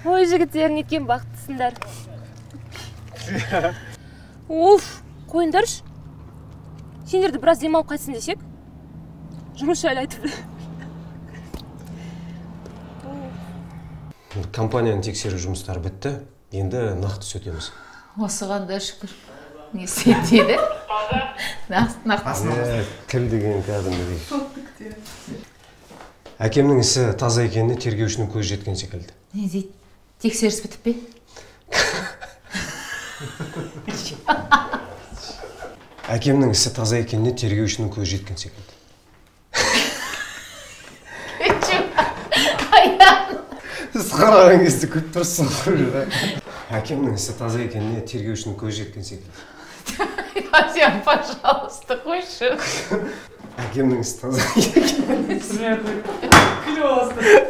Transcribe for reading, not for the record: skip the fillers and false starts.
Ой, жігіттер, неткен бақыттысыңдар. Уф, қойыңдаршы. Сендерді біраз демалып қайтсын десек, жұмыс жайлы айтып. Компанияны тексеру жұмыстары бітті. Енді нақты сөтеміз. Осыған да шүкір. Не істейді? Нақты. Тіл деген кәдімгідей. Әкемнің ісі таза екеніне тергеушінің көзі жеткен секілді. Не дейді? Тексеріс бітіп пе? Әкемнің ісі таза екеніне тергеушінің көзі жеткен секілді. Сіз қараған кезде күліп тұрсың ғой. Әкемнің ісі таза екеніне тергеушінің көзі жеткен секілді. Азия, пожалуйста, қойшы. Әкемнің ісі таза екеніне. Күліп аласың.